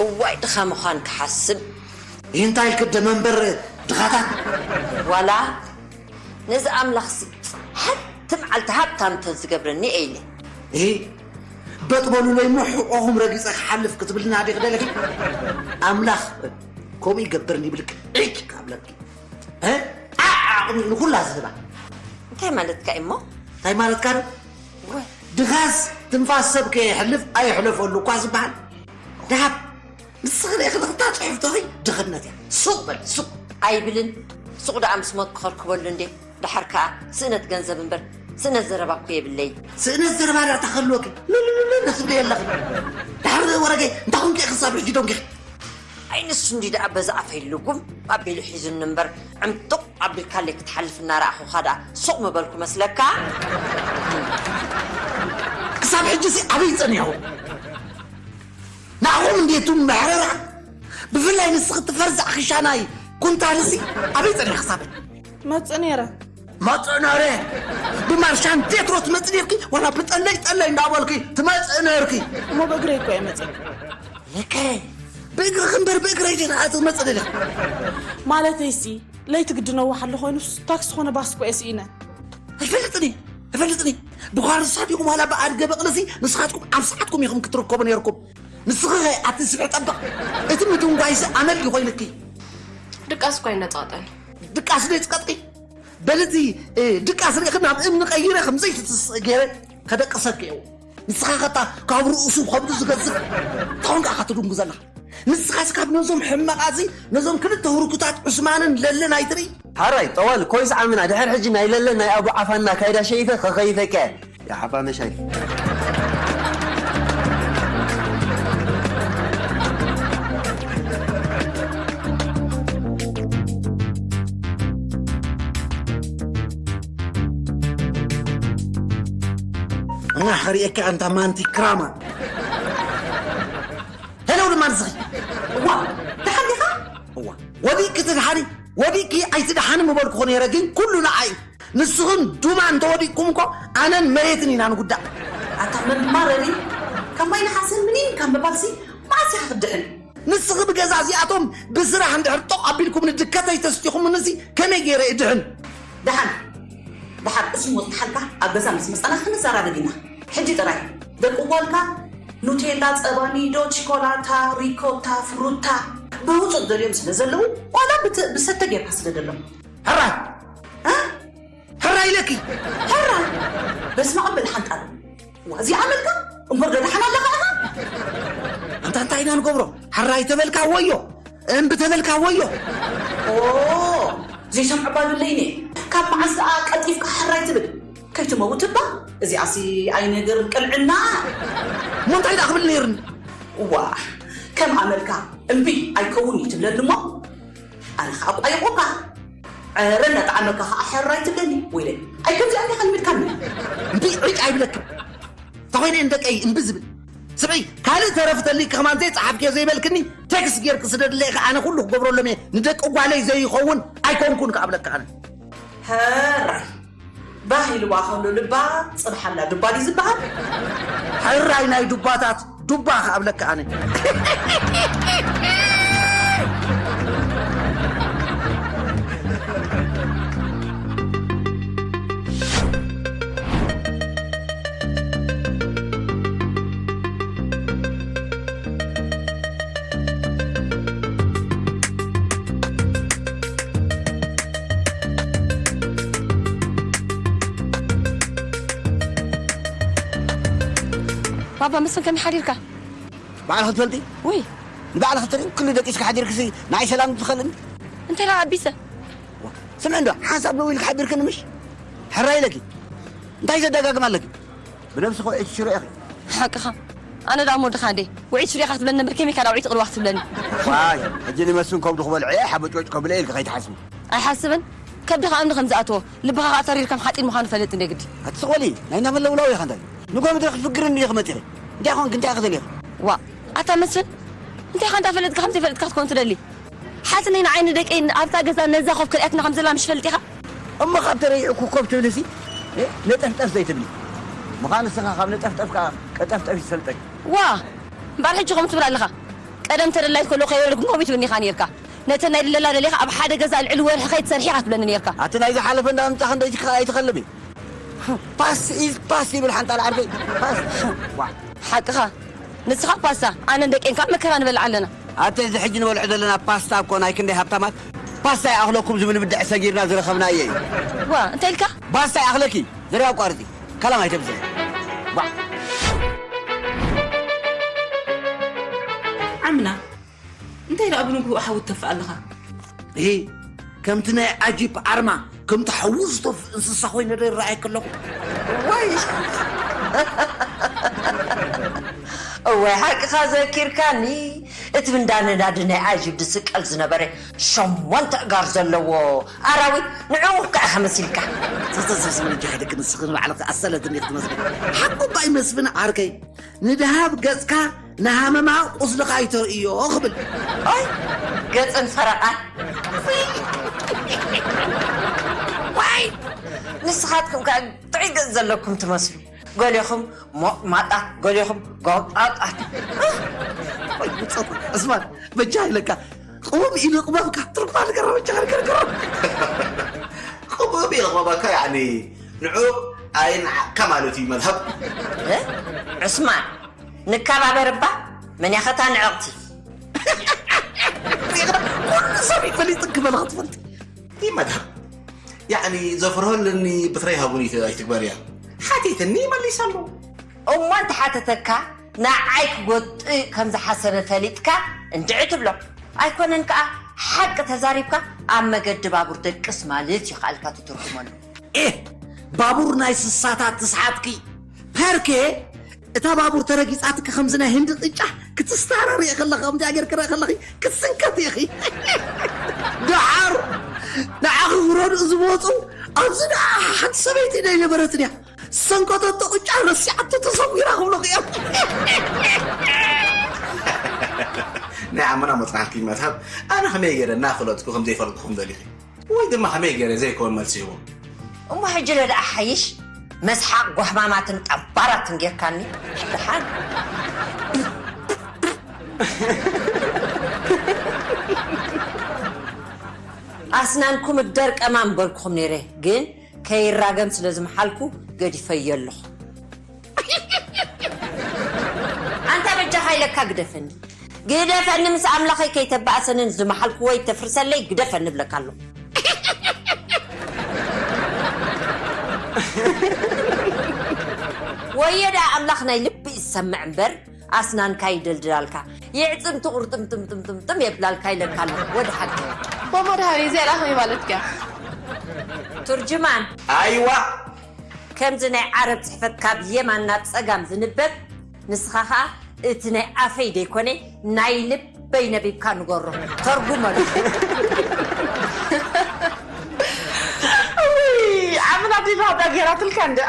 እዋይ ድኻ ምዃን ክሓስብ። ይህ እንታይ ክደመ እምበር ድኻታት። ዋላ ነዚ ኣምላኽሲ ሓንቲ መዓልቲ ሃብታም እንተዝገብረኒ እየ ኢለ። ይህ በጥበሉለይ እሞ ሕቆኹም ረጊጸ ክሓልፍ ክትብልና ዲኺ ደለኺ? ኣምላኽ ከምኡ ይገብርኒ ይብልክ። ዕጭ ካብለኪ። እ? ዓዓቕ ንኹላ ዝህባ። እንታይ ማለትካ እሞ? እንታይ ማለትካ ዶ? ወ- ድኻስ ትንፋስ ሰብ ከየሕልፍ ኣይሕለፈሉ እኳ ዝበሃል። ደሃብ ንስኺ ርኢኺ ንኽታ ጽሑፍ ዶኺ ድኽነት እያ። ሱቕ በል፣ ሱቕ። ኣይብልን። ሱቕ ደኣ ምስ ሞት ክኸርክበሉ እንዴ? ደሓር ከኣ ስእነት ገንዘብ እምበር ስእነት ዘረባ እኮ የብለይ። ስእነት ዘረባ ደኣ ተኸልወኪ። ሉሉሉሉ ክትብሊ የለኽን። ደሓር ወረገ እንታይ ኮንኪ ክሳብ ሕጂ ደንጊኺ? ኣይ ንሱ እንዲ ደኣ በዛ ኣፈይ ልጉም ኣቢሉ ሒዙኒ እምበር ዕምጡቕ ኣቢልካለይ ክትሓልፍ እናረኣኹኻ ደኣ ሱቕ ምበልኩ መስለካ? ክሳብ ሕጂ ሲ ኣበይ ጸኒሑ? ንዓኹም እንዴቱ መሕረራ? ብፍላይ ንስኺ ትፈርዛዕ ክሻናይ ኩንታልሲ ኣበይ ጸኒሑ ክሳብ? መጽእ ነይረ። መጽእ ነይረ? ብማርሻን ቴትሮ ትመጽእ ነይርኪ? ዋላ ብጠለይ ጠለይ እንዳበልኪ ትመጽእ ነይርኪ? እሞ ብእግረይ እኮ እየ መጽእ። ለከ ብእግርኺ እምበር ብእግረይ ዲኻ ትመጽእ ደለኺ? ማለተይሲ ለይቲ ግዲ ነዋሕ ኣሎ ኮይኑስ ታክሲ ኮነ ባስ እኮ እየ ስኢነ። ኣይፈልጥን እየ፣ ኣይፈልጥን እየ። ብኳርሳት ኢኹም ዋላ ብኣድገ በቕልሲ ንስኻትኩም ኣብ ሰዓትኩም ኢኹም ክትርከቡ ነይርኩም። ንስኺ ኸ ኣቲ ስብሒ ጠበቕ፣ እቲ ምድንጓይሲ ኣመል እዩ ኮይንኪ። ድቃስ እኮ ኣይነጻቕጠን። ድቃስ ዶ ይጽቀጥኪ? በልቲ፣ እ፣ ድቃስ ርኢኺ ናብ እምኒ ቀይረ ከም ዘይትትስእ ገይረ ከደቅሰኪ እየ። ንስኻ ኸታ ካብ ርእሱ ከብዱ ዝገዝፍ ታውን ከዓ ትድንጉ ዘለኻ። ንስኻስ ካብ ነዞም ሕመቓዚ፣ ነዞም ክልተ ህርኩታት ዑስማንን ለለን ኣይትርኢ? ሓራይ፣ ጠዋል ኮይስ ዓምና፣ ድሕር ሕጂ ናይ ለለን ናይ ኣቡ ዓፋና ካይዳ ሸይፈ ከኸይፈከ። ይሓፋ መሻይ። እና ኸሪኤካ ኣንታ ማንቲ ክራማ። ሄሎ ድማ ንስኺ። እዋ፣ ደሓን ዲኻ? እዋ፣ ወዲእኪ ትድሓኒ፣ ወዲእኪ ኣይትድሓኒ ምበልኩ ነይረ፣ ግን ኩሉ ንዓይ። ንስኽን ዱማ እንተወዲቅኩም እኮ ኣነን መሬትን ኢና ንጉዳእ። ኣታ መማረሪ፣ ካብ ማይ ነሓስን ምኒን ካብ ምባልሲ መዓስ ኢኻ ክትድሕን? ንስኺ ብገዛ እዚኣቶም ብስራሕ እንድሕር ጦቕ ኣቢልኩም ንድከተይ ተስቲኹምንሲ ከመይ ገይረ እድሕን? ደሓን፣ ደሓን፣ እሱ ሞት ተሓልካ ኣብ ገዛ ምስ መጻና ክንዘራረብ ኢና። ሕጂ ጥራይ ደቂ ጓልካ ኑቴላ፣ ጸባ ኒዶ፣ ቺኮላታ፣ ሪኮታ፣ ፍሩታ ብህጹጽ ደልዮም ስለ ዘለዉ ዋላ ብት-፣ ብሰተ ጌርካ ስደደሎም። ሕራይ! እ? ሕራይ ኢለኪ! ሕራይ! በስመ ኣብ በል ሓንጣል። ዋ፣ እዚኣ መልካ እምበር ዶ ደሓን ኣለኻ ኢኻ? ኣንታ እንታይ ኢና ንገብሮ? ሕራይ ተበልካ ወዮ፣ እምቢ ተበልካ ወዮ። ኦ፣ ዘይሰምዑ ባሉለይኒ። ካብ መዓስ ደኣ ቀልጢፍካ ሕራይ ትብል? ከይትመውት እባ። እዚኣሲ ኣይነገርን ቅንዕና። እሞ እንታይ ደኣ ክብል ነይርኒ? ዋ፣ ከም ኣመልካ እምቢ ኣይከውን እዩ ትብለኒ እሞ፣ ኣነ ኸኣ ቋየቑካ። ዕረ እናጠዓመካ ኸኣ ሕራይ ትብለኒ። ወይለይ፣ ኣይ ከምዚኣ እንዲኻ ልሚድካኒ። እምቢ ዒጭ ኣይብለክን። እታ ኮይነ እንደቀይ እምቢ ዝብል ስብዒ ካልእ ተረፍ ተሊክ ከማን ዘይጸሓፍክዮ ዘይበልክኒ ቴክስት ጌርክ ስደድለይ ከ ኣነ ኩሉ ክገብረሎም እየ ንደቂ ጓለይ ዘይኸውን ኣይኮንኩን ከኣብለካ ኣነ ሕራይ ባህ ኢልዋ ከሎ ልባ ጽንሓላ ዱባ ድዩ ዝበሃል? ሕራይ ናይ ዱባታት ዱባ ከኣብለካ ኣነ ባባ መስፍን ከመይ ሓዲርካ? ባዕልኻ ትፈልጢ? ውይ ንባዕልኻ ትሪኢ ኩሉ ደቂስካ ሓዲርክሲ ንዓይ ሰላም ትኸልኒ? እንታይ ኢላ ኣቢሰ? ስምዒ እንዶ ሓንሳብ ደው ኢልካ ሓቢርክኒ ምሽ? ሕራይ ኢለኪ እንታይ ዘደጋግም ኣለኪ? ብነብስኺ ውዕይቲ ሽሮ ኢኺ። ሓቅኻ ኣነ ደኣ ሞድኻ እንዴ ውዒት ሽሮ ኢኻ ክትብለኒ ነበር ከመይ ካዳ ውዒት ቅልዋ ክትብለኒ? ዋይ ሕጂ ንመስፍን ከብዱ ክበልዖ እየ ሓበጭበጭ ከብለ ኢልኪ ከይትሓስቢ። ኣይሓስብን ከብድኻ እምኒ ከም ዝኣተዎ ልብኻ ከዓ ተሪር ከም ሓፂን ምዃኑ ፈልጥ እንደ ግዲ። ኣቲ ስቕ በሊ ናይ እናመለውላው ኢኻ እንታይ ንጎ ምድሪ ክትፍግርኒ ኢኺ መፂኺ እንታይ ኾንኪ እንታይ ኢኺ ደሊኺ? ዋእ ኣታ መስፍን እንታይ ኢኻ እንዳፈለጥካ ከም ዘይፈለጥካ ክትኮን ትደሊ? ሓትነይ ንዓይ ንደቀይ ኣብታ ገዛ ነዛ ኮፍ ከሪኣትና ከም ዘላ ምሽ ፈልጥ ኢኻ? እሞ ካብ ተረይዑ ኩኮብ ትብልሲ ነጠፍጠፍ ዘይትብሊ ምዃን ንስኻ ካብ ነጠፍጠፍ ከዓ ቀጠፍጠፍ ይሰልጠኝ። ዋ እምበኣር ሕጂ ከምኡ ትብል ኣለኻ። ቀደም ተደላይት ከለኹ ከይወለድኩ ከምኡ ትብልኒ ኢኻ ነይርካ። ነተን ናይ ድለላ ደሊኻ ኣብ ሓደ ገዛ ልዕሊ ወርሒ ከይትሰርሒ ኢኻ ትብለኒ ነይርካ። ኣቲ ናይ ዝሓለፈ እንዳምጻኻ እንዳይትካ ኣይትኸልቢ። ፓስ ኢዝ ፓስ ይብል ሓንጣል ዓርከይ ፓስ። ዋ ሓቅኻ ንስኻ ፓስታ ኣነን ደቄን ካብ መከራ ንበልዕ ኣለና። ኣቲ እዚ ሕጂ ንበልዖ ዘለና ፓስታ እኮ ናይ ክንደይ ሃብታማት ፓስታ ይኣኽለኩም ዝብል ብድዕ ሰጊርና ዝረኸብናዮ እዩ። ዋ እንታይ ኢልካ? ፓስታ ይኣኽለኪ ዘርያ ኣቋርጺ ከላም ኣይተብዝሒ። ባ ዓምና እንታይ ደኣ ብንግሁ ሓዊ ትተፍእ ኣለኻ? ከምቲ ናይ ኣጂፕ ኣርማ ከምቲ ሓዊ ዝጠፍእ እንስሳ ኮይነ ዶ ይረኣየኪ ኣለኹ? ወይ እወ ሓቅኻ ዘኪርካኒ እቲ ብንዳ ነዳዲ ናይ ኣጂፕ ዝስቀል ዝነበረ ሸሞንተ ኣእጋር ዘለዎ ኣራዊት ንዕኡ ከዓ ከመሲልካ ተተሳስበ እንጂ ሓደክ ንስኺ ንባዕልኺ ኣሰለት እንዲኽ ትመስሊ ሓቁ ባይ መስፍን ዓርከይ ንድሃብ ገጽካ ንሃመማ ቁስልኻ ኣይተርእዮ ክብል ኣይ ገጽን ፈረቓ ዋይ ንስኻትኩም ከዓ ጥዑይ ገጽ ዘለኩም ትመስሉ ገሌኹም ሞጥማጣት ገሌኹም ጎብጣጣት ብጾት ዕስማን በጃ ኢለካ ቅቡብ ኢሉ ቅበብካ ትርጉማ ንገራ በጃ ንገርገራ ቅቡብ ኢሉ ቅበበካ ያኒ ንዑ ኣይንዓቅካ ማለት እዩ መዝሃብ ዕስማን ንከባበር እባ መን ያኸታ ንዕቕቲ ኩሉ ሰብ ይፈልጥ ክበልኻ ትፈልጥ ይመድሃብ ያኒ ዘፍርሆ ኣለኒ ብትረይ ሃቡኒ ኣይትግበር እያ ሓቲትኒ መሊሰሉ እሞ እንተሓተተካ ንዓይ ክጎጥእ ከም ዝሓሰበ ፈሊጥካ እንድዒ ትብሎ ኣይኮነን ከኣ ሓቂ ተዛሪብካ ኣብ መገዲ ባቡር ደቅስ ማለት እዩ ከኣልካ ትትርጉመሉ ኤህ ባቡር ናይ ስሳታት ትስሓትኪ ፐርኬ እታ ባቡር ተረጊጻትኪ ከምዚ ናይ ህንዲ ቅጫ ክትስታረር እየ ከለኺ ከምዚኣ ጌርክረ ከለኺ ክትስንከት ኢኺ ደሓር ንዓኺ ክረድኡ ዝመፁ ኣብዚ ደኣ ሓንቲ ሰበይቲ ደይነበረትን እያ ዝሰንከተቶ ቅጫ ረሲዓቶ ተሰዊራ ክብሉኺ እዮም ናይ ዓመና መፅናሕኪ መትሃብ ኣነ ከመይ ገይረ እናፈለጥኩ ከምዘይፈልጥኩም ደሊኺ ወይ ድማ ከመይ ገይረ ዘይከውን መልሲ ይህቦ እሞ ሕጂ ለ ደኣ ሓይሽ መስሓቕ ጓህማማትን ጠባራትን ጌርካኒ ደሓን ኣስናንኩም ደርቀማ ምበልኩኹም ነይረ ግን ከይራገም ስለ ዝመሓልኩ ገዲፈዮ ኣለኹ ኣንታ በጃኻ ኢለካ ግደፈኒ ግደፈኒ ምስ ኣምላኸይ ከይተባእሰንን ዝመሓልክዎ ይተፍርሰለይ ግደፈኒ እብለካ ኣለኹ ወዮ ደኣ ኣምላኽ ናይ ልቢ ይሰምዕ እምበር ኣስናንካ ይደልድላልካ የዕፅምቲ ቁርጥምጥምጥምጥምጥም የብላልካ ኢለካ ኣለኹ ወደ ሓቂ ወመድሃኒ እዚኣ ደኣ ከመይ ማለትካ ቱርጅማን ኣይዋ ከምዚ ናይ ዓረብ ፅሕፈት ካብ የማን ናብ ፀጋም ዝንበብ ንስኻ ኸዓ እቲ ናይ ኣፈይ ደይኮነ ናይ ልበይ ነቢብካ ንገሮ ተርጉመሉ ዓምና ዲና ጌራትልካ እንደ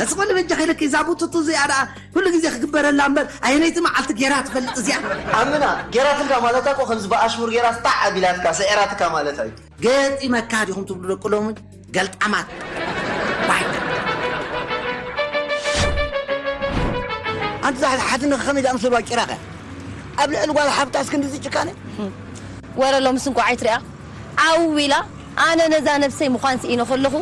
እስቆል በጃ ከይለኪ እዛ ቡቱቱ እዚኣ ደኣ ኩሉ ግዜ ክግበረላ እምበር ኣየነይቲ መዓልቲ ጌራ ትፈልጥ እዚኣ። ኣምና ጌራትልካ ማለታ እኮ ከምዚ ብኣሽሙር ጌራ ስጣዕ ኣቢላትካ ስዒራትካ ማለታ እዩ። ገጢመካ ዲኹም ትብሉ ደቂ ሎሚ ገልጣማት። ባይ ኣንቲ ዛሕቲ ሓትነ ከመይ ዝኣምሰሉ ኣቂራኸ ኣብ ልዕሊ ጓል ሓብታ እስክንድዚ ጭካነ ወረ ሎምስ እንኳዕ ኣይትሪኣ ዓው ኢላ ኣነ ነዛ ነብሰይ ምዃን ስኢነ ከለኹ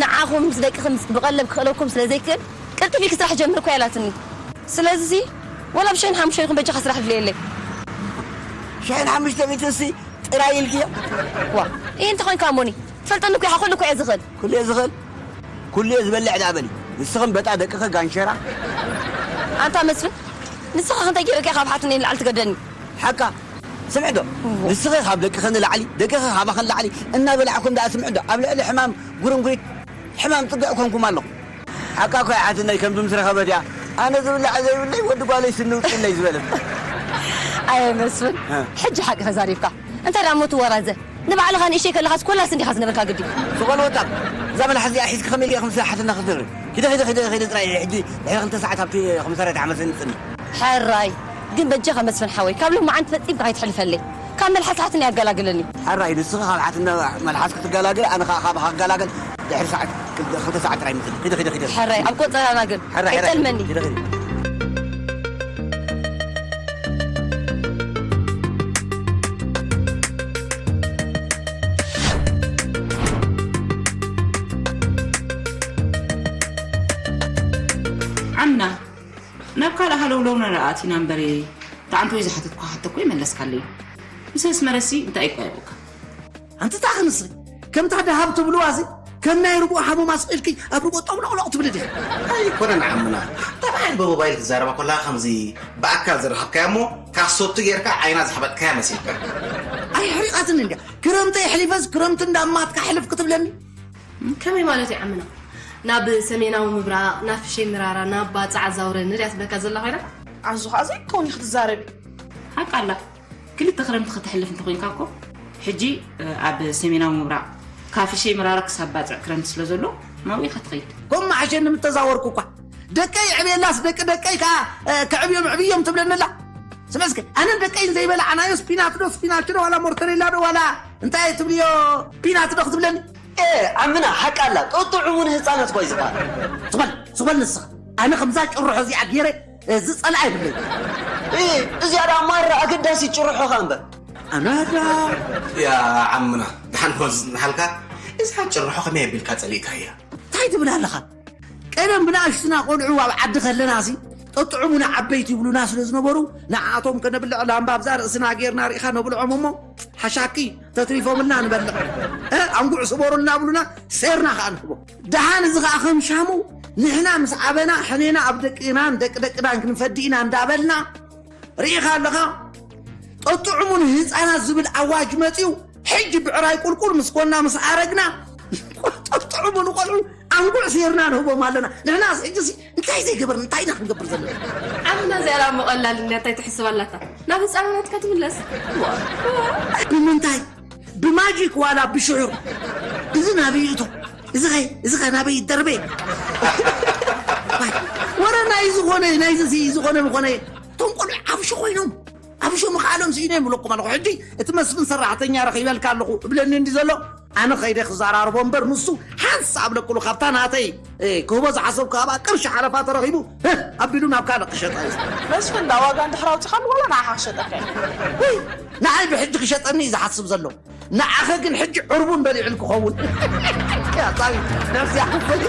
ንዓኹም ምስ ደቅኺ ምስ ብቐለብ ክኽእለኩም ስለ ዘይክእል ቅልጥፍ ኢልኪ ስራሕ ጀምር እኳ ኢላትኒ ስለዚ ወላ ብሸይን ሓሙሽተ ኢኹም በጃኻ ስራሕ ድልየለይ ሽሕን ሓሙሽተ ሚእትን ሲ ጥራይ ኢልክዮ ዋ ይህ እንተኾይንካ እሞኒ ትፈልጠኒ እኮ ኢኻ ኩሉ እኮ እየ ዝኽእል ኩሉ እየ ዝኽእል ኩሉ እየ ዝበልዕ ዳኣ በሊ ንስኽን በጣ ደቅኺ ጋንሸራ ኣንታ መስፍን ንስኻ ክንታይ ገይረካ ኢኻ ኣብ ሓትነይ ንላዕሊ ትገደኒ ሓቃ ስምዒ ዶ ንስኺ ካብ ደቅኺ ንላዕሊ ደቅኺ ካባኺ ንላዕሊ እናበላዕኩም ደኣ ስምዒ ዶ ኣብ ልዕሊ ሕማም ጉርንጉሪት ሕማም ጽግዕ ኮንኩም ኣለኹም ሓቃ እኮ ይሓትነይ ከምዚ ምስ ረኸበት እያ ኣነ ዝብላዕ ዘይብለይ ወዲ ጓለይ ስኒ ውፅለይ ዝበለት ኣየ መስፍን ሕጂ ሓቂ ተዛሪብካ እንታይ ደኣ እሞ ትወራዘ ንባዕልኻ ንእሽተይ ከለኻስ ኮላስ እንዲኻ ዝነበርካ ግዲ ዝኾነ ወጣ እዛ መልሓስ እዚኣ ሒዝኪ ከመይ ኢልኪ ከምዚ ሓትና ክትነብሪ ኪደ ኪደ ኪደ ኪደ ጥራይ ሕጂ ድሕሪ ክልተ ሰዓት ኣብቲ ኮምሰረት ሓመሰ ንፅኒ ሕራይ ግን በጃኻ መስፍን ሓወይ ካብ ሎማዓንቲ ፈፂምካ ከይትሕልፈለይ ካብ መልሓስ ሓትና ያገላግለኒ ሕራይ ንስኺ ካብ ሓትና መልሓስ ክትገላገል ኣነ ከዓ ካብ ክገላገል ድሕሪ ሰዓት ክልተ ሰዓት ጥራይ ምፅኒ ኪደ ኪደ ኪደ ሕራይ ኣብ ቆፀራና ግን ሕራይ ሕራይ ኣይጠልመኒ ኪደ ኪደ ዓምና ናብ ካልእ ሃለውለው ነረኣእቲና እምበሪ ተዓንተወይ ዝሓተትኳ ሕቶ እኮ ይመለስካለይ ምስ ኣስመረሲ እንታይ እኳ ይብልካ ኣንቲ ታኽንስ ከምታ ደሃብ ትብልዋ ሲ ከም ናይ ርቡእ ሓሙም ኣስቒልኪ ኣብ ርቡእ ጠውሎቕሎቕ ትብሊ ዲኺ ኣይኮነን ዓምና ተባሂል ብሞባይል ትዛረባ ኮላ ከምዚ ብኣካል ዝረኸብካያ እሞ ካሶቲ ጌርካ ዓይና ዝሓበጥካያ መሲልካ ኣይሕሪቓትኒ እንድያ ክረምቲ የሕሊፈስ ክረምቲ እንዳማትካ ሕልፍ ክትብለኒ ከመይ ማለት እዩ ዓምና ናብ ሰሜናዊ ምብራቕ ናብ ፍሸይ ምራራ ናብ ባፅዕ ኣዛውረኒ ድያ ትብለካ ዘላ ኮይና ኣዙ ከዓ ዘይከውን እዩ ክትዛረቢ ሓቃላ ክልተ ክረምቲ ከተሕልፍ እንተኮይንካ እኮ ሕጂ ኣብ ሰሜናዊ ምብራቕ ካብ ፍሸይ ምራራ ክሳብ ባፅዕ ክረምቲ ስለ ዘሎ ናብኡ ኢኻ ትኸይድ ከምኡ መሓሸኒ ምተዛወርኩ እኳ ደቀይ ዕብየላስ ደቂ ደቀይ ከዓ ከዕብዮም ዕብዮም ትብለኒ ኣላ ስምዕስከ ኣነን ደቀይን ዘይበላዕናዮ ስፒናት ዶ ስፒናች ዶ ዋላ ሞርተሬላ ዶ ዋላ እንታይ ትብልዮ ፒናት ዶ ክትብለኒ ኤ ዓምና ሓቃ ኣላ ጥጥዑሙ ንህፃናት ኳ እዩ ዝበሃል ዝበል ዝበል ንስኻ ኣነ ከምዛ ጭርሖ እዚኣ ገይረ ዝፀልኣ ይብለይ እዚኣ ደኣ ማራ ኣገዳሲት ጭርሖኻ እምበር ኣናዳ ያ ዓምና ድሓን ኾን ዝፅንሓልካ እዛ ጭርሖ ከመይ ኣቢልካ ፀሊእካያ እንታይ ትብል ኣለኻ ቀደም ብንኣሽቱና ቆልዑ ኣብ ዓዲ ከለናሲ ጠጥዑሙና ዓበይቲ ይብሉና ስለ ዝነበሩ ንዓኣቶም ከነብልዕ ላምባ ኣብዛ ርእስና ጌርና ርኢኻ ነብልዖም እሞ ሓሻኪ ተትሪፎምልና ንበልዕ እ ኣንጉዕ ስበሩልና ብሉና ሴርና ከዓ ንህቦ ደሓን እዚ ከዓ ከም ሻሙ ንሕና ምስ ዓበና ሕኔና ኣብ ደቅናን ደቂ ደቅናን ክንፈዲ ኢና እንዳበልና ርኢኻ ኣለኻ ጠጥዑሙ ንህፃናት ዝብል ኣዋጅ መፅዩ ሕጂ ብዕራይ ቁልቁል ምስ ኮና ምስ ኣረግና ጠጥዑሙ ንቆልዑ ኣንጉዕ ሴርና ንህቦም ኣለና ንሕናስ ሕጂሲ እንታይ ዘይገበርና እንታይ ኢና ክንገብር ዘለና ዓምና እዚኣ ላ መቐላል እንድያ እንታይ ትሕስብ ኣላታ ናብ ህፃናት ከትምለስ ብምንታይ ብማጂክ ዋላ ብሽዑር እዚ ናበይ ይእቶ እዚ ኸ እዚ ኸ ናበይ ይደርበ ወረ ናይ ዝኾነ ናይ ዝኾነ ዝኾነ እቶም ቆልዑ ዓብሾ ኮይኖም ኣብ ሸሙ ከዓሎም ስኢነ ይብለኩም ኣለኹ ሕጂ እቲ መስፍን ሰራሕተኛ ረኺበልካ ኣለኹ እብለኒ እንዲ ዘሎ ኣነ ኸይደ ክዘራርቦ እምበር ንሱ ሓንስ ኣብለክሉ ካብታ ናተይ ክህቦ ዝሓሰብኩ ኣብኣ ቅርሺ ሓለፋ ተረኺቡ ኣቢሉ ናብ ካልእ ክሸጣ እዩ መስፍን ዳ ዋጋ እንድሕር ኣውፂኻሉ ዋላ ንዓኻ ክሸጠካ እዩ ወይ ንዓይ ብሕጂ ክሸጠኒ እዩ ዝሓስብ ዘሎ ንዓኸ ግን ሕጂ ዕርቡን በሊዕን ክኸውን ያጣቢ ነፍሲ ያክፈል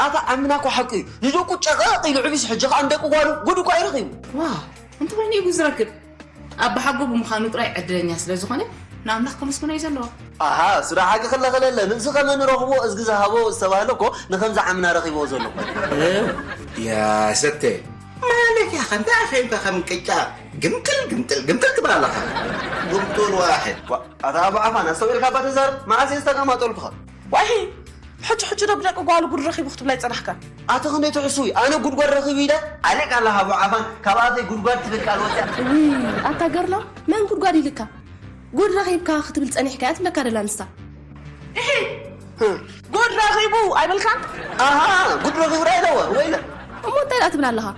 ኣታ ዓምና እኮ ሓቁ እዩ። ንደቁ ጨቐቕ ኢሉ ዕቢስ፣ ሕጂ ኸኣ ንደቂ ጓሉ ጉድ እኳ ኣይረኺቡ። ዋ እንተኾይኑ እዩ ዝረክብ። ኣባሓጎ ብምዃኑ ጥራይ ዕድለኛ ስለ ዝኾነ ንኣምላኽ ከመስግኖ እዩ ዘለዎ። ኣሃ፣ ስራ ሓቂ ክለኸለለ፣ ንሱ ከመ ንረኽቦ እዝጊ ዝሃቦ ዝተባህለ እኮ ንኸምዚ ዓምና ረኺቦ ዘሎ እኮ። ያ ሰተ፣ ማለት ያኸ እንታይ ኣኸይምካ ከም ቅጫ ግምጥል ግምጥል ግምጥል ትብል ኣለኻ። ግምጡል ዋሕድ። ዋ፣ ኣታ ኣቡ ዓፋን፣ ኣስተውዒልካ እባ ተዛረብ። መዓስ እየ ዝተቐማጠልኩኻ? ዋሂ፣ ሕጂ ሕጂ ዶ ብደቂ ጓሉ ጉድ ረኺቡ ክትብላይ ጸናሕካ? ኣቲ ክንደይ ትሕስዊ፣ ኣነ ጉድጓድ ረኺቡ ኢለ? ኣሌቃ ኣላ ሃቦ ዓፋን፣ ካብ ኣፈይ ጉድጓድ ትብል ቃል ወጽያ። ውይ፣ ኣታ ገርሎ፣ መን ጉድጓድ ኢልካ? ጉድ ረኺብካ ክትብል ጸኒሕካ እያ ትብለካ ደላ ንሳ። እሂ፣ ጉድ ረኺቡ ኣይበልካን? ኣሃ፣ ጉድ ረኺቡ ዶ ኢለወ፣ ወይለ። እሞ እንታይ ደኣ ትብል ኣለኻ?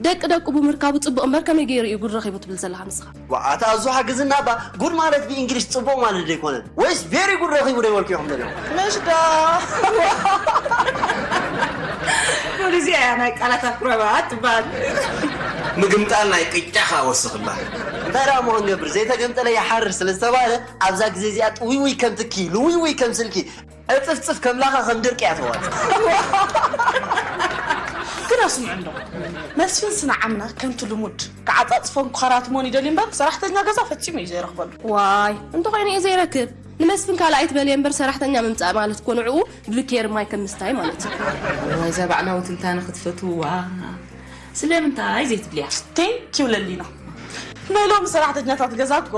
ደቂ ደቁ ብምርካቡ ጽቡቕ እምበር ከመይ ገይሩ እዩ ጉድ ረኺቡ ትብል ዘለኻ ንስኻ? ዋእ ኣታ ኣዙ ሓግዝና እባ፣ ጉድ ማለት ብእንግሊሽ ጽቡቕ ማለት ዶ ኣይኮነን? ወይስ very good ረኺቡ ዶ ይበልኩ ኢኹም ዘለኹም? ምሽ ዶ? ፖሊሲ እያ ናይ ቃላት ኣኩረባት ትበሃል። ምግምጣል ናይ ቅጫ ኸኣ ወስኽላ። እንታይ ደኣ እሞ ክንገብር፣ ዘይተገምጠለ ይሓርር ስለ ዝተባህለ ኣብዛ ግዜ እዚኣ ጥውይውይ ከም ትኪ፣ ልውይውይ ከም ስልኪ፣ ዕጽፍጽፍ ከም ላኻ ከም ድርቂ እያ ተዋጽእ። ግዳ ስምዑ እንዶ መስፍን ስነ ዓምና ከምቲ ልሙድ ክዓጻጽፎን ክኸራትሞን ይደልዩ እምበር ሰራሕተኛ ገዛ ፈጺሙ እዩ ዘይረኽበሉ። ዋይ እንተኾይኑ እዩ ዘይረክብ። ንመስፍን ካልኣይ ትበልየ እምበር ሰራሕተኛ ምምጻእ ማለት እኮ ንዕኡ ብብኬሪ ማይ ከም ምስታይ ማለት እዩ። ዋይ እዛ ባዕላዊ ትንታነ ክትፈትውዋ ስለምንታይ ዘይትብልያ? Thank you ለሊና። ናይ ሎሚ ሰራሕተኛታት ገዛ እኮ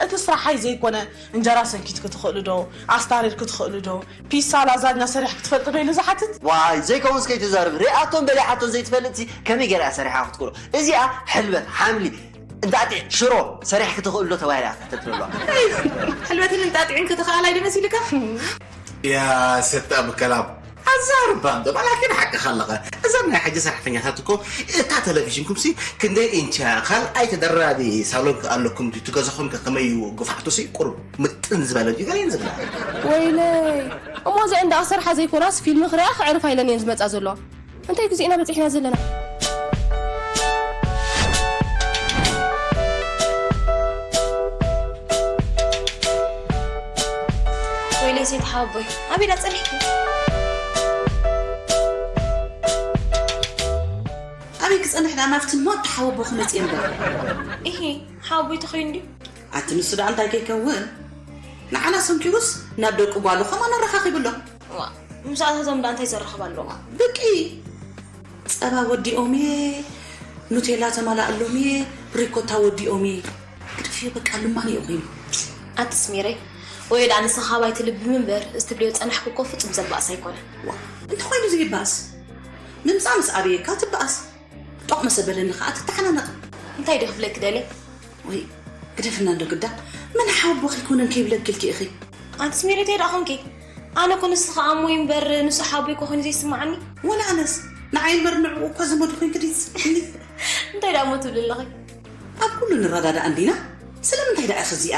እቲ ስራሓይ ዘይኮነ እንጀራ ሰንኪትኪ ትኽእሊ ዶ? ኣስታሪርኪ ትኽእሊ ዶ? ፒሳ ላዛኛ ሰሪሕኪ ትፈልጢ ዶ ኢሉ ዝሓትት? ዋይ ዘይከውንስ ከይትዛረቢ ሪኣቶን በሊዓቶን ዘይትፈልጥሲ ከመይ ገይራ እያ ሰሪሓ ክትክእሎ? እዚኣ ሕልበት፣ ሓምሊ፣ እንጣጢዕ፣ ሽሮ ሰሪሕኪ ትኽእሊ ዶ ተባሂላ እያ ክትሕተት ዘለዋ። ሕልበትን እንጣጢዕን ክትኽኣል ኣይደመሲልካ? ያ ሰታ ብከላም ኣዛርባ እንዶ ባላኪን ሓቅኻ ኣለኻ። እዘን ናይ ሕጂ ሰራሕተኛታት እኮ እታ ቴሌቪዥንኩምሲ ክንደይ ኢንቻ ካልኣይ ተደራቢ ሳሎን ኣለኩም ድዩ? እቲ ገዛኹም ከ ከመይ እዩ ግፋዕቱሲ ቁሩብ ምጥን ዝበለ ድዩ ገለን ዝብላ። ወይለይ እሞ እዚኣን ደኣ ክሰርሓ ዘይኮናስ ፊልሚ ክሪኣ ከዕርፋ ኢለን እየን ዝመጻ ዘለዋ። እንታይ ግዜና በጺሕና ዘለና። ወይለይ ሴት ሓወቦይ ኣበይ ዳ ጸኒሕኪ? ኣበይ ክጸንሕ ደኣ ናብቲ ሞት ተሓወቦ ክመጽእ እምበር። እሂ ሓወቦይ ተኾይኑ ድዩ? ኣቲ ንሱ ደኣ እንታይ ከይከውን ንዓና ሰንኪሩስ ናብ ደቂ ጓሉ ከማን ኣረኻኺብሎም። ዋ፣ ምስ ኣታቶም ደኣ እንታይ ዘራኽብ ኣለዋ? ብቂ ጸባ ወዲኦም'የ፣ ኑቴላ ተማላኣሎም'የ፣ ሪኮታ ወዲኦም'የ። ግደፍዮ በቃ ልማኖ'ዩ ኮይኑ። ኣቲ ስሚረይ፣ ወዮ ደኣ ንስኺ ካባይ ትልብሚ እምበር እዚ ትብልዮ ዝጸናሕኪ እኮ ፍጹም ዘባእስ ኣይኮነን። ዋ፣ እንተኾይኑ ዘይበኣስ ምምጻእ ምስ ኣበየካ ትበኣስ። ጦቕ መሰ በለኒ ኸኣ ትተሓናነቕ። እንታይ ዶ ክብለኪ ደልየ? ወይ ግደፍና እንዶ ግዳ፣ መን ሓወቦኺ ኣይኮነን ከይብለኪ ኢልኪ ኢኺ። ኣንቲ ስሚረይ እንታይ ደኣ ኾንኪ? ኣነ እኮ ንስኺ ከኣ እሞይ እምበር ንሱ ሓወቦይ እኮ ኮይኑ ዘይስምዓኒ። ወላ ኣነስ ንዓይ እምበር ንዕኡ እኳ ዘመዱ ኮይንኪ ድዩ ዝስምዓኒ? እንታይ ደኣ እሞ ትብሊ ኣለኺ? ኣብ ኩሉ ንረዳዳእ እንዲና? ስለምንታይ ደኣ ኢኺ እዚኣ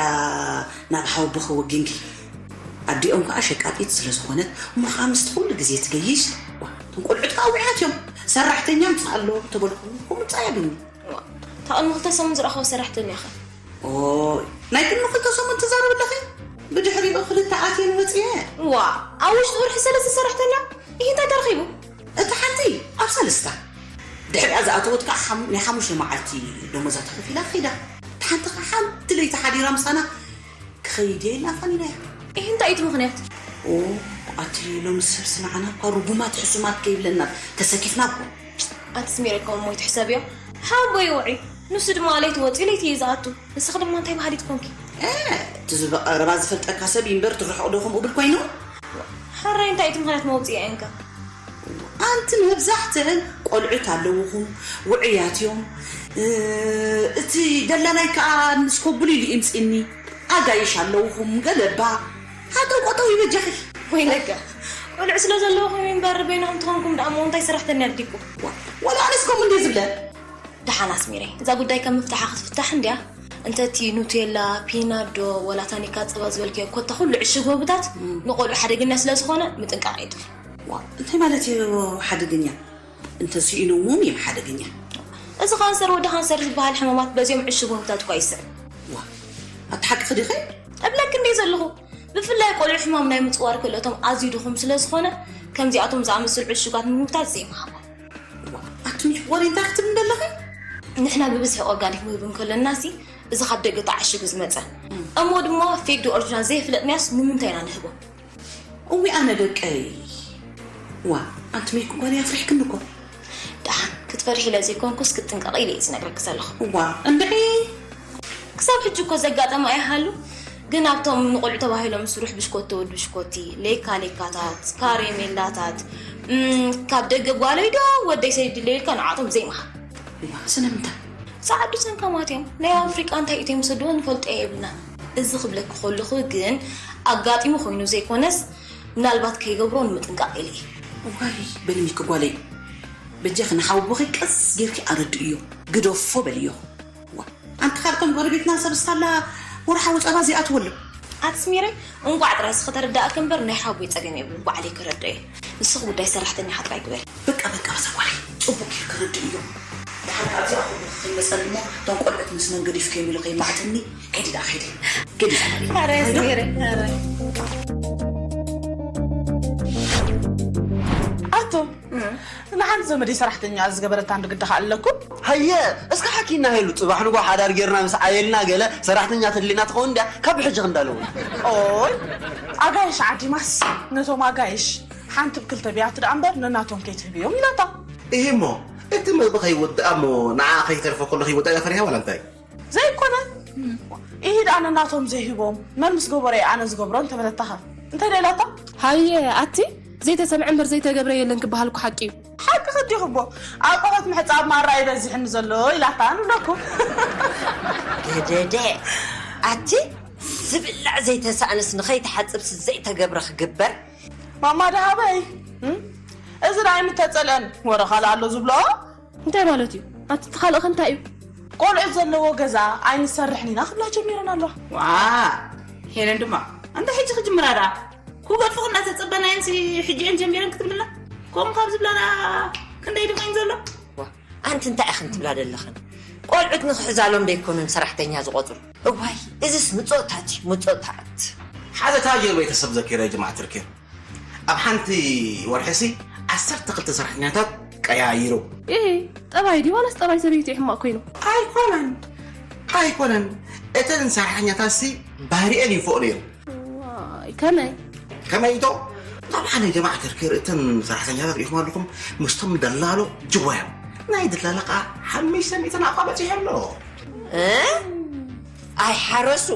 ናብ ሓወቦኺ ወጊንኪ? ኣዲኦም ከኣ ሸቃጢት ስለ ዝኾነት እሞ ከኣ ምስቲ ኩሉ ግዜ ትገይሽ። ዋ፣ እቶም ቆልዑት ከኣ ውዑያት እዮም። ሰራሕተኛ ምጻእ ኣሎ ተበልኩ፣ ከምኡ ምጻእ እያ ብኒ። እታ ቅድሚ ክልተ ሰሙን ዝረኣኽዋ ሰራሕተኛኸ? ኦይ፣ ናይ ቅድሚ ክልተ ሰሙን ትዛረቢ ኣለኺ? ብድሕሪኡ ክልተ ኣትየን ወጺኤ። ዋእ፣ ኣብ ውሽጢ ወርሒ ሰለስተ ሰራሕተኛ? ኢሂ እንታይ ተረኺቡ? እታ ሓንቲ ኣብ ሳልስታ። ድሕሪኣ ዝኣተወት ከኣ ሓም-፣ ናይ ሓሙሽተ መዓልቲ ደሞዛ ተኸፊላ ከይዳ። እታ ሓንቲ ከኣ ሓንቲ ለይቲ ሓዲራ ምሳና ክኸይድ እየ ኢልና ኣፋኒናያ። ኢሂ እንታይ እዩ እቲ ምኽንያት? ኦ ኣቲ ሎሚ ሰብሲ ንዓና እኳ ርጉማት ሕሱማት ከይብለና ተሰኪፍና እኮ። ኣቲ ስሚረይ ከም እሞ ይትሕሰብዮ ሓቦይ ውዒ ንሱ ድማ ለይቲ ወፂኡ ለይቲ እዩ ዝኣቱ ንስኺ ድማ እንታይ ባህሊት ኮንኪ? እ እቲ ብቐረባ ዝፈልጠካ ሰብ እዩ እምበር እቲ ርሑቕ ዶ ከምኡ ብል ኮይኑ? ሕራይ እንታይ እቲ ምኽንያት መውፅኢ ኣየንካ? ኣንቲ መብዛሕትአን ቆልዑት ኣለውኹም ውዑያት እዮም እቲ ደላላይ ከዓ ንስኮብሉ ኢሉ ይምፅኒ ኣጋይሽ ኣለውኹም ገለባ ሃጠው ቆጠው ይበጃኺ። ወይለከ ቆልዑ ስለ ዘለውኹም እምበር በይንኹም ትኾንኩም ደኣ እሞ እንታይ ሰራሕተኛ ኣድሊኩም? ወላ ኣነስ ከምኡ እንድየ ዝብለ። ደሓን ኣስሚረይ እዛ ጉዳይ ከም ምፍታሓ ክትፍታሕ እንድያ እንተ እቲ ኑቴላ፣ ፒናዶ፣ ወላ ታኒካ ጸባ ዝበልክዮ ኮታ ኩሉ ዕሽግ መግብታት ንቆልዑ ሓደገኛ ስለ ዝኾነ ምጥንቃቕ የድሊ። ዋ እንታይ ማለት እዩ ሓደገኛ? እንተ ስኢኖሞም እዮም ሓደገኛ። እዚ ካንሰር ወዲ ካንሰር ዝበሃል ሕማማት በዚኦም ዕሽግ መግብታት እኳ ይስዕብ። ዋ ኣቲ ሓቅኺ ዲኺ? እብለኪ እንድየ ዘለኹ። ብፍላይ ቆልዑ ሕማም ናይ ምጽዋር ክእለቶም ኣዝዩ ድኹም ስለ ዝኾነ ከምዚኣቶም ዝኣመሰሉ ዕሹጋት ምግብታት ዘይምሃቦም። ኣቱም ሽኮር እንታይ ክትብል እንደለኺ? ንሕና ብብዝሒ ኦርጋኒክ ምግቢ እንከለናሲ፣ እዚ ካብ ደገ ተዓሽጉ ዝመጸ እሞ ድማ ፌክ ዶ ኦሪጂናል ዘይፍለጥናያስ ንምንታይ ኢና ንህቦም? እዊ ኣነ ደቀይ። ዋ ኣንቲ ሚልኪ ጓል ኣፍሪሕክኒ እኮ። ደሓን ክትፈርሒ ኢለ ዘይኮንኩስ ክትጥንቀቂ ኢለ እየ ዝነግረኪ ዘለኹ። ዋ እንድዒ። ክሳብ ሕጂ እኮ ዘጋጠመ ኣይሃሉ፣ ግን ኣብቶም ንቆልዑ ተባሂሎም ዝስርሑ ብሽኮቲ፣ ወዲ ብሽኮቲ፣ ሌካ ሌካታት፣ ካሬሜላታት፣ እም፣ ካብ ደገ ጓለይ ዶ ወደይ ሰዲድለይ ኢልካ ንዓቶም ዘይምሃብ። ዋ ስለምንታይ? ጸዓዱ ሰንከማት እዮም። ናይ ኣፍሪቃ እንታይ እቶም ይሰድዎ ንፈልጦ የብልና። እዚ ክብለኪ ከለኹ ግን ኣጋጢሙ ኮይኑ ዘይኮነስ ምናልባት ከይገብሮ ንምጥንቃቕ ኢለ እየ። ዋይ በልኒ ክጓለይ። በጃኺ ንሓውቦኺ ቀስ ጌርኪ ኣረድእዮ። ግደፎ በልዮ። ዋ ኣንቲ ካልቶም ጎረቤትና ሰብ ስታላ ወርሓዊ ጸባ ዘይኣትወሉ። ኣቲ ስሚረይ እንቋዕ ጥራይ እስኺ ተረዳእኪ እምበር ናይ ሓቦይ ጸገም የብሉን ባዕለይ ክረድኦ እየ። ንስኺ ጉዳይ ሰራሕተኛኻ ጥራይ ግበሪ። በቃ በቃ ሰጓሪ ጽቡቅ ጌርኪ ረድእዮ። ድሓር ካብዚኣ ኩሉ ክመጸኒ እሞ እቶም ቆልዑት ምስ መን ገዲፍክዮም ኢሉ ከይማዕተኒ ከይዲ ደኣ ከይዲ። ከይዲ ሰጓሪ። ኣረ ስሚረይ ኣረ ኣቶ ንሓንቲ ዘመደይ ሰራሕተኛ ዝገበረታ ንግዲ ከኣ ኣለኩም። ሃየ እስከ ሓኪና ሄሉ ጽባሕ ንጎ ሓዳር ጌርና ምስ ዓየልና ገለ ሰራሕተኛ ተድልየና ትኸውን ድያ ካብ ብሕጂ ክንዳለዉ። ኦይ ኣጋይሽ ዓዲማስ ነቶም ኣጋይሽ ሓንቲ ብክልተ ቢያቲ ደኣ እምበር ነናቶም ከይትህብዮም ኢላታ። እሂ እሞ እቲ ምግቢ ከይውዳእ እሞ ንዓ ከይተርፎ ከሎ ከይውዳእ ኢላ ፈሪሃ ዋላ እንታይ? ዘይኮነ ኢሂድ ኣነ ናቶም ዘይህቦም መን ምስ ገበሮ እየ ኣነ ዝገብሮ እንተበለታኸ እንታይ ዶ ኢላታ? ሃየ ኣቲ ዘይተሰምዐ እምበር ዘይተገብረ የለን ክበሃል እኮ ሓቂ እዩ። ሓቅኺ ዲኺ እቦ ኣቅሑት ምሕፃብ ማራ እዩ በዚሕኒ ዘሎ ኢላታ ንብለኩም። ገደደ ኣቲ ዝብላዕ ዘይተሳእንስ ንኸይትሓፅብስ ዘይተገብረ ክግበር። ማማ ደሃበይ እዚ ዳኣ ኣይምተፀልአን ወረ ካልእ ኣሎ ዝብልኦ። እንታይ ማለት እዩ? ኣቲ እቲ ካልእኸ እንታይ እዩ? ቆልዑት ዘለዎ ገዛ ኣይንሰርሕን ኢና ክብላ ጀሚረን ኣለዋ። ዋእ ሄለን ድማ ኣንታ ሕጂ ክጅምራ ደኣ ክገድፍኹ እናተጸበናየንሲ ሕጂ እየን ጀሚረን ክትብልና ከምኡ ካብ ዝብላ ደኣ ክንደይ ድኾይን ዘሎ? ኣንቲ እንታይ ኢኽን ትብላ ዘለኽን? ቆልዑት ንኽሕዛሎም ደይኮኑን ሰራሕተኛ ዝቖጽሩ። እዋይ እዝስ ምጾታት እዩ ምጾታት። ሓደ ታጅር ቤተሰብ ዘኪረ ጀማዓ ትርኪ ኣብ ሓንቲ ወርሒ ሲ ዓሰርተ ክልተ ሰራሕተኛታት ቀያይሩ። ኢሂ ጠባይ ድዩ ዋላስ ጠባይ ሰበይቱ እዩ ሕማቕ ኮይኑ? ኣይኮነን ኣይኮነን እተን ሰራሕተኛታት ሲ ባህሪኤን ይንፍኦ ነይሩ። ዋይ ከመይ? ከመይ ዶ? طبعا يا جماعة الخير እተን ሰራሕተኛታት ሪኢኹም ኣለኹም ምስቶም ደላሎ ጅዋ እዮም ናይ ደላላ ከዓ ሓሚሽተ ሚእቲ ናቕፋ በፂሑ ኣሎ። ኣይሓረሱ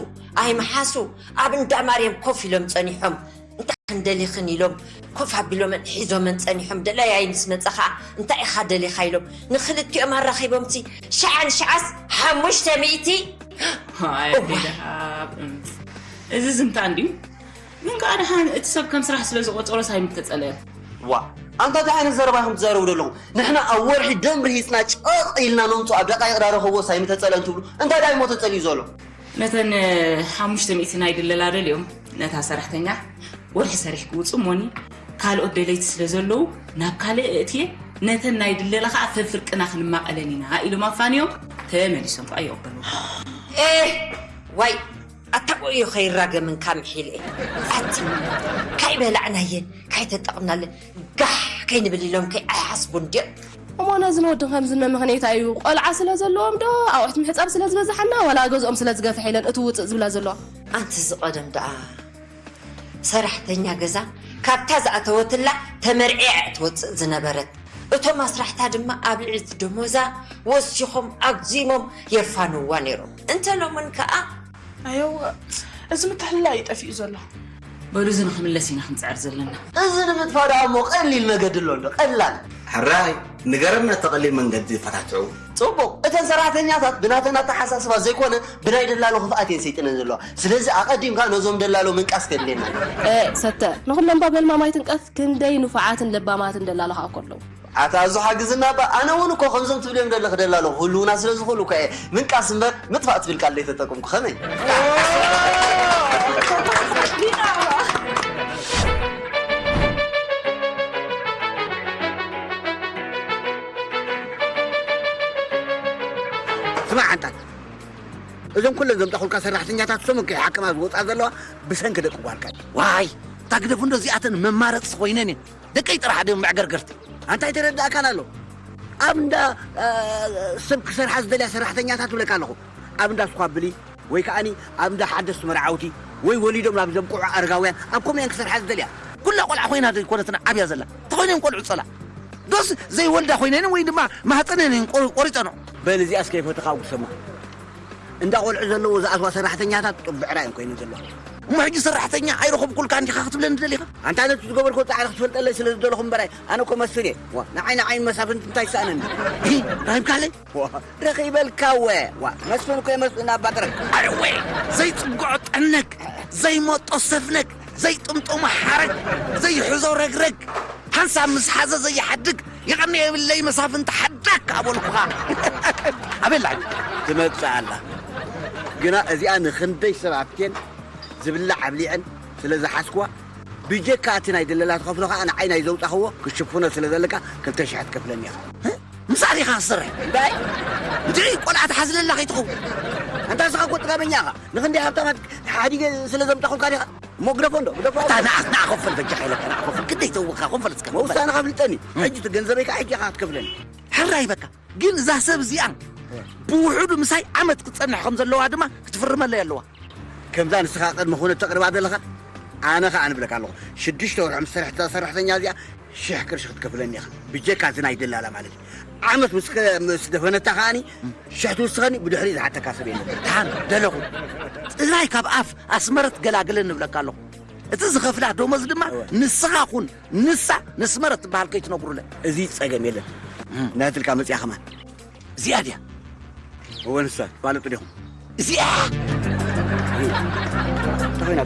ኣይመሓሱ ኣብ እንዳ ማርያም ኮፍ ኢሎም ፀኒሖም እንታይ ክንደሊኽን ኢሎም ኮፍ ኣቢሎመን ሒዞመን ፀኒሖም ደላያይ ምስ መፀ ከዓ እንታይ ኢኻ ደሊኻ ኢሎም ንክልቲኦም ኣራኺቦምሲ ሸዓ ንሸዓስ ሓሙሽተ ሚእቲ እዚ ዝምታ እንድዩ ግን ከዓ ደሓን እቲ ሰብ ከም ስራሕ ስለ ዝቆፀሮስ ኣይምተፀለየን ዋ ኣንታ እንታይ ዓይነት ዘረባ ኢኹም ትዛረቡ ዘለኹም ንሕና ኣብ ወርሒ ደም ርሂፅና ጨቕ ኢልና ነምፅኦ ኣብ ደቃይቕ ዳረኸብዎስ ኣይምተፀለን ትብሉ እንታይ ዳይሞ ተፀልዩ ዘሎ ነተን ሓሙሽተ ሚእቲ ናይ ድለላ ደልዮም ነታ ሰራሕተኛ ወርሒ ሰሪሕ ክውፁ እሞኒ ካልኦት ደለይቲ ስለ ዘለዉ ናብ ካልእ እእትየ ነተን ናይ ድለላ ከዓ ፈፍርቅና ክንማቐለን ኢና ኢሎም ኣፋንዮም ተመሊሶም ከዓ ይቕበልዎ ዋይ ኣታ ቆዮ ከይራገምን ካብ ምሒለ ኣቲ ካይበላዕናየን ካይተጠቕምናለን ጋሕ ከይንብል ኢሎም ከይ ኣይሓስቡን ድዮም እሞ ነዝን ወድን ከምዝን መምኽኔታ እዩ ቆልዓ ስለ ዘለዎም ዶ ኣቑሑት ምሕፃብ ስለ ዝበዝሓና ዋላ ገዝኦም ስለ ዝገፍሐ ኢለን እቲ ውፅእ ዝብላ ዘለዋ ኣንቲ ዝቐደም ደኣ ሰራሕተኛ ገዛ ካብታ ዝኣተወትላ ተመርዒያ እያ ትወፅእ ዝነበረት እቶም ኣስራሕታ ድማ ኣብ ልዕሊ እቲ ደሞዛ ወሲኾም ኣግዚሞም የፋንውዋ ነይሮም እንተ ሎምን ከዓ ኣየው እዚ ምትሕልላይ እዩ ጠፊኡ ዘሎ። በሉ እዚ ንኽምለስ ኢና ክንፅዕር ዘለና። እዚ ንምጥፋእ ደኣ እሞ ቀሊል መገዲ ኣሎ እንዶ ቀላል። ሕራይ ንገረና እቲ ቀሊል መንገዲ ፈታትዑ። ፅቡቕ እተን ሰራሕተኛታት ብናተን ኣተሓሳስባ ዘይኮነ ብናይ ደላሎ ክፍኣት እየን ሰይጥነን ዘለዋ። ስለዚ ኣቐዲምካ ነዞም ደላሎ ምንቃስ ከድልየና። እ ሰተ ንኹሎም ባበል ማማይ ትንቀፍ ክንደይ ንፉዓትን ለባማትን ደላሎ ከኣ እኮ ኣለዉ። ኣታ ኣዞ ሓግዝና እባ ኣነ እውን እኮ ከምዞም ትብልዮም ዘለኺ ደላሎ ክህልውና ስለ ዝኽእሉ እኳ እየ ምንቃስ እምበር ምጥፋእ ትብል ቃል ዘይተጠቅምኩ ከመይ ስማዕ ሓንታት እዞም ኩለን ዘምጣኹልካ ሰራሕተኛታት ሰሙን ከይሓክማ ዝወፃ ዘለዋ ብሰንኪ ደቂ ጓልካ እዩ ዋይ እታ ግደፉ እንዶ እዚኣተን መማረፂ ኮይነን እየን ደቀይ ጥራሕ ድዮም መዕገርገርቲ። ኣንታይ ተረዳእካን ኣሎ? ኣብ እንዳ፣ እ፣ ሰብ ክሰርሓ ዝደልያ ሰራሕተኛታት እብለካ ኣለኹ። ኣብ እንዳ ስኳ ብሊ ወይ ከኣኒ ኣብ እንዳ ሓደስቲ መርዓውቲ ወይ ወሊዶም ናብ ዘብቅዑ ኣረጋውያን ኣብ ከምኡያን ክሰርሓ ዝደልያ። ኩላ ቆልዓ ኮይና ዘይኮነትን ዓብያ ዘላ። ተኾይነን ቆልዑ ጸላ። ዶስ ዘይወልዳ ኮይነን ወይ ድማ ማህፀነን ቆ-፣ ቆሪጸንኦ። በል እዚኣስ ከይፈተኻ ጉሰማ። እንዳ ቆልዑ ዘለዎ ዝኣትዋ ሰራሕተኛታት ጥቡዕ ራእየን ኮይነን ዘለዋ። እሞ ሕጂ ሰራሕተኛ ኣይረኸብኩልካን ዲኻ ክትብለኒ ደሊኻ? ኣንታ ነቲ ዝገበርኮ ጻዕሪ ክትፈልጠለይ ስለ ዝደለኹ እምበራይ፣ ኣነ እኮ መስፍን እየ። ዋ፣ ንዓይ ንዓይን መሳፍንቲ እንታይ ይሰኣነኒ? ሂ፣ ረኺብካለይ? ዋ፣ ረኺበልካ እወ። ዋ፣ መስፍን እኮ እየ መስፍን ኣባ ጥረግ። ኣረወ፣ ዘይጽግዖ ጠነግ፣ ዘይመጦ ሰፍነግ፣ ዘይጥምጠሞ ሓረግ፣ ዘይሕዞ ረግረግ፣ ሓንሳብ ምስ ሓዘ ዘይሓድግ፣ ይቐኒ የብለይ መሳፍንቲ ሓዳግ ኣበልኩኻ። ኣበላ ትመጽእ ኣላ። ግና እዚኣ ንኽንደይ ሰብ ኣብቴን ዝብላዕ ኣብሊዐን ስለ ዝሓዝኩዋ፣ ብጀካ እቲ ናይ ደለላ ትኸፍሎ ኸኣ ንዓይ ናይ ዘውጻኽዎ ክትሽፍኖ ስለ ዘለካ ክልተ ሽሕ ትከፍለኒ ኢኻ። እ? ምሳሌ ኢኻ ትሰርሕ። እንታይ? እንድዒ ቆልዓ ትሓዝለላ ከይትኸውን። ኣንታ ንስኻ እኮ ጥጋበኛ ኢኻ። ንኽንደይ ሃብታማት ሓዲገ ስለ ዘምጻኹልካ ዲኻ? እሞ ግደፎ እንዶ፣ ግደፎ። ኣታ ንዓ፣ ንዓ ኮፈል በጃኻ ኢለካ፣ ንዓ ኮፈል። ክንደይ ተውኻ፣ ኮፈል እስከ፣ ኮፈል። ውሳነኻ ኣፍልጠኒ። ሕጂ እቲ ገንዘበይ ከኣ ሕጂ ኢኻ ክትከፍለኒ። ሕራይ በቃ። ግን እዛ ሰብ እዚኣ ብውሑዱ ምሳይ ዓመት ክትጸንሕ ከም ዘለዋ ድማ ክትፍርመለይ ኣለዋ። ከምዛ ንስኻ ቅድሚ ኩነት ተቕርባ ዘለኻ፣ ኣነ ኸኣ ንብለካ ኣለኹ። ሽዱሽተ ወርሒ ምስ ሰርሐት እዛ ሰራሕተኛ እዚኣ፣ ሽሕ ቅርሺ ክትከፍለኒ ኢኻ። ብጀካ እዚ ናይ ደላላ ማለት እዩ። ዓመት ምስ ከ-፣ ምስ ደፈነታ ከኣኒ፣ ሽሕ ትውስኸኒ፣ ብድሕሪኡ ዝሓተካ ሰብ የለን። ደሓን፣ ደለኹ። ጥራይ ካብ ኣፍ ኣስመረት ገላግለን ንብለካ ኣለኹ። እቲ ዝኸፍላ ደሞዝ ድማ እወ። ንስኻ ኩን ንሳ ነስመረት ትበሃል ከይትነግሩለ። እዚ ጸገም የለን። እም። ናትልካ መጽያ ከማን። እዚኣ ድያ? እወ ንሳ፣ ትፋለጡ ዲኹም? እዚኣ! ተኾይና።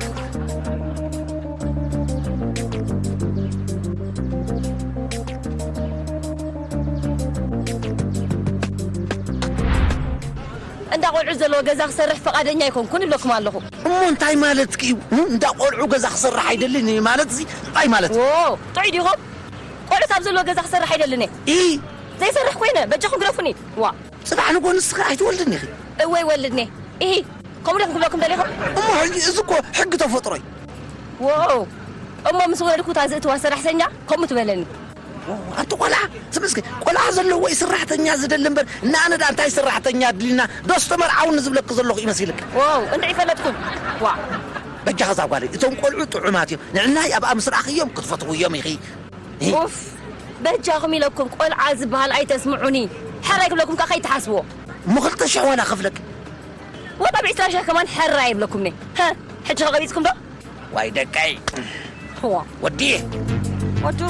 እንዳ ቆልዑ ዘለዎ ገዛ ክሰርሕ ፈቓደኛ ኣይኮንኩን እብለኩም ኣለኹ። እሞ እንታይ ማለትኪ እዩ? እንዳ ቆልዑ ገዛ ክሰርሕ ኣይደልን እየ ማለት እዚ እንታይ ማለት እዩ? ዎ፣ ጥዑይ ዲኹም? ቆልዑት ኣብ ዘለዎ ገዛ ክሰርሕ ኣይደልን እየ። ኢ! ዘይሰርሕ ኮይነ፣ በጃኹም ግደፉኒ። ዋ! ጽባሕ ንጎ ንስኺ ኣይትወልድን ኢኺ። እወ ይወልድኒ። ኢሂ፣ ከምኡ ዲኹም ክብለኩም ደሊኹም? እሞ ሕጂ እዚ እኮ ሕጊ ተፈጥሮ እዩ። ዎ! እሞ ምስ ወለድኩ እታ ዝእትዋ ሰራሕተኛ ከምኡ ትበለኒ። ኣንቲ ቆልዓ፣ ስሚ እስኪ፣ ቆልዓ ዘለዎ እዩ ሰራሕተኛ ዝደሊ እምበር፣ ንኣነ ደኣ እንታይ ሰራሕተኛ ኣድልዩና? ዶ ዝተመርዓውኒ ዝብለኪ ዘለኹ ይመስልኪ? ዋው፣ እንታይ ይፈለጥኩም? ዋ። በጃኻ እዛ ጓለይ፣ እቶም ቆልዑ ጥዑማት እዮም። ንዕናይ ኣብኣ ምስ ረኣኽዮም ክትፈትውዮም ኢኺ። ኡፍ፣ በጃኹም ኢለኩም ቆልዓ ዝበሃል ኣይተስምዑኒ። ሕራይ ክብለኩም ከ ከይትሓስብዎ። እሞ ክልተ ሽሕ ዋላ ከፍለኪ። ወላ ብዕስራ ሽሕ ከማን ሕራይ ይብለኩም እየ። ሀ፣ ሕጂ ከ ቀቢጽኩም ዶ? ዋይ ደቀይ። ዋ። ወዲ። ወዱ።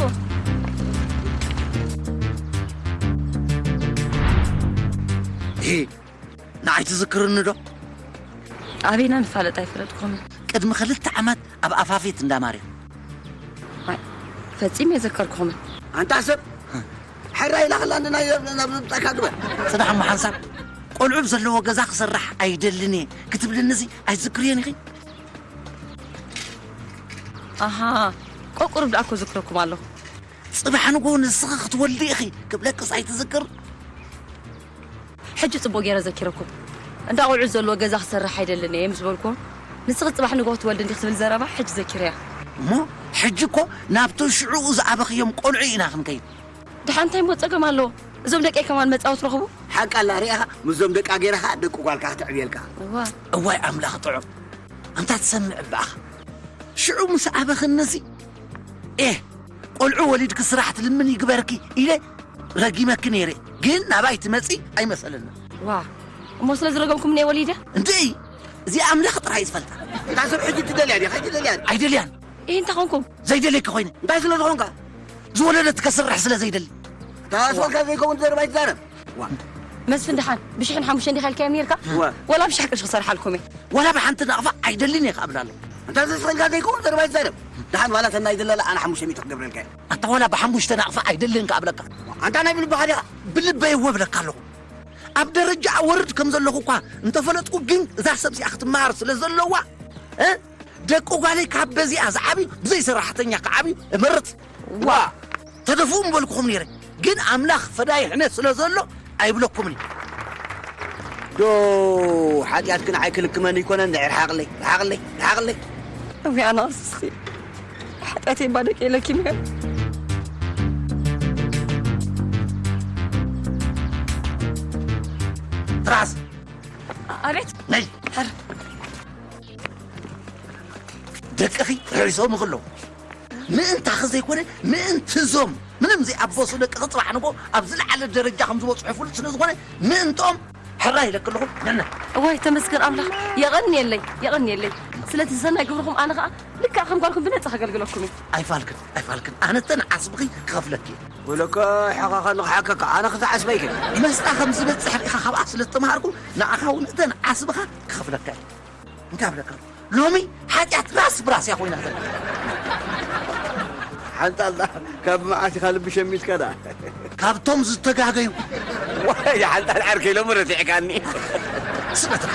ሂ፣ ንዓይ ትዝክርኒ ዶ? ኣበይና ንፋለጥ ኣይፈለጥኩምን። ቅድሚ ክልተ ዓመት ኣብ ኣፋፌት እንዳ ማርያም። ኣይ፣ ፈጺመ የዘከርኩኹምን። ኣንታ ሰብ፣ ሕራይ ኢላኽላ እንድና ናብ ዝብጻካ ግበር። ጽናሕ እሞ ሓንሳብ፣ ቆልዑ ዘለዎ ገዛ ክሰርሕ ኣይደልን እየ ክትብልኒ እዚ ኣይትዝክርዮን ኢኺ? ኣሃ፣ ቆቁሩብ ደኣ እኮ ዝክረኩም ኣለኹ። ጽባሕ ንግሆ ንስኺ ክትወልዲ ኢኺ ክብለክስ ኣይትዝክር? ሕጂ ጽቡቕ ገይረ ዘኪረኩም። እንዳ ቆልዑ ዘለዎ ገዛ ክሰርሕ ኣይደልን እየ ምስ በልኩም፣ ንስኺ ጽባሕ ንግሆ ክትወልዲ እንዲኺ ትብል ዘረባ ሕጂ ዘኪረያ። እሞ ሕጂ እኮ ናብቲ ሽዑኡ ዝኣበኽዮም ቆልዑ ኢና ክንከይድ። ደሓን እንታይ እሞ ጸገም ኣለዎ? እዞም ደቀይ ከማን መጻወቲ ረኽቡ። ሓቃ ኣላ ርኢኻ፣ ምስዞም ደቃ ገይርኻ ደቂ ጓልካ ክተዕብየልካ። እዋ። እዋይ ኣምላኽ ጥዑም። ኣንታ ትሰምዕ እባኻ። ሽዑ ምስ ኣበኽንሲ፣ ኤህ፣ ቆልዑ ወሊድኪ ስራሕ ትልምን ይግበርኪ ኢለ ረጊመኪ ነይረ። ግን ናባይ ትመጺ ኣይመሰለና። ዋ፣ እሞ ስለ ዝረገምኩምኒ እየ ወሊደ? እንድዒ፣ እዚኣ ኣምላኽ ጥራይ እዩ ዝፈልጣ። እታ ሰብ ሕጂ ትደልያ ድያ? ኣይትደልያን። ኣይደልያን። ኢሂ፣ እንታይ ኾንኩም? ዘይደልየኪ ኮይነ። እንታይ ስለ ዝኾንካ? ዝወለደት ከስርሕ ስለ ዘይደሊ። እታ ኣስወልካ ዘይከውን ዘረባ ኣይትዛረብ። ዋ። መስፍን ደሓን፣ ብሽሕን ሓሙሽተን ዲኻ ኢልካዮም ነይርካ? ዋ። ወላ ብሽሕ ቅርሺ ክሰርሓልኩም እየ። ዋላ ብሓንቲ ናቕፋ ኣይደልን እየ ክኣብላ ኣለኹ። እንታ ዘስፈልካ ዘይከውን ዘረባ ኣይትዛረብ። ደሓን ዋላ ሰናይ ደለላ ኣነ ሓሙሽተ ሚእቲ ክገብረልካ እየ። ኣንታ ዋላ ብሓሙሽተ ናቕፋ ኣይደልን ክኣብለካ። ኣንታ ናይ ብልብኻ ዲኻ? ብልበይ እወ እብለካ ኣለኹ። ኣብ ደረጃ ወርድ ከም ዘለኹ እኳ እንተፈለጥኩ፣ ግን እዛ ሰብ እዚኣ ክትመሃር ስለ ዘለዋ፣ እ? ደቂ ጓለይ ካብ በዚኣ ዝዓብዩ፣ ብዘይ ሰራሕተኛ ክዓብዩ እመርጽ። ዋ! ተደፍኡ ምበልኩኹም ነይረ፣ ግን ኣምላኽ ፈዳይ ሕነ ስለ ዘሎ ኣይብለኩምን እዩ። ዶ ሓጢኣትኪ ንዓይ ክልክመኒ ይኮነኒ? ርሓቕለይ፣ ርሓቕለይ፣ ርሓቕለይ። እውይ ኣናእስቲ፣ ሓጢኣተይ እባ ደቂ ኢለኪ ምሕር። ራስ ኣቤት ነይ ሕር ደቅኺ ርሒሶም ይኽለዉ ምእንታኺ ዘይኮነ ምእንትዞም ምንም ዘይኣበሱ ደቅኺ ፅባሕ ንጎ ኣብ ዝለዓለ ደረጃ ከም ዝበፅሑ ፍሉጥ ስለ ዝኾነ ምእንቶም ሕራይ ኢለኪ ኣለኹ ነነ እዋይ ተመስገን ኣምላኽ የቐንየለይ የቐንየለይ ስለቲ ሰናይ ግብርኹም ኣነ ኸዓ ልክዕ ከም ጓልኩም ብነፃ ከገልግለኩም እዩ ኣይፋልክን ኣይፋልክን ኣነተን ዓስብኺ ክኸፍለኪ እየ ወለኮ ሕኻኻ ንኽሓከካ ኣነ ክተዓስበይክን መስጣ ከም ዝበፅሕ ርኢኻ ካብኣ ስለ ዝተምሃርኩ ንኣኻ እውን እተን ዓስብኻ ክኸፍለካ እየ እንታይ ብለካ ሎሚ ሓጢኣት ራስ ብራስ እያ ኮይና ዘላ ሓንጣልጣ ካብ መዓት ኢኻ ልቢ ሸሚትካ ዳ ካብቶም ዝተጋገዩ ሓንጣል ዓርከይ ሎሚ ረቲዕካኒ ስበትራ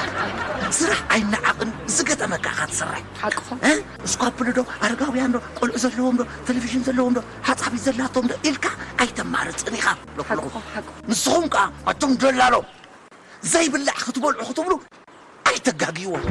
ስራሕ ኣይነዓቕን ዝገጠመካ ኢኻ ትስራሕ ሓቅኹም እስኳፕል ዶ ኣረጋውያን ዶ ቆልዑ ዘለዎም ዶ ቴሌቪዥን ዘለዎም ዶ ሓፃቢት ዘላቶም ዶ ኢልካ ኣይተማርፅን ኢኻ ሓቅኹም ሓቅኹም ንስኹም ከዓ ኣቱም ደላሎ ዘይብላዕ ክትበልዑ ክትብሉ ኣይተጋግይዎም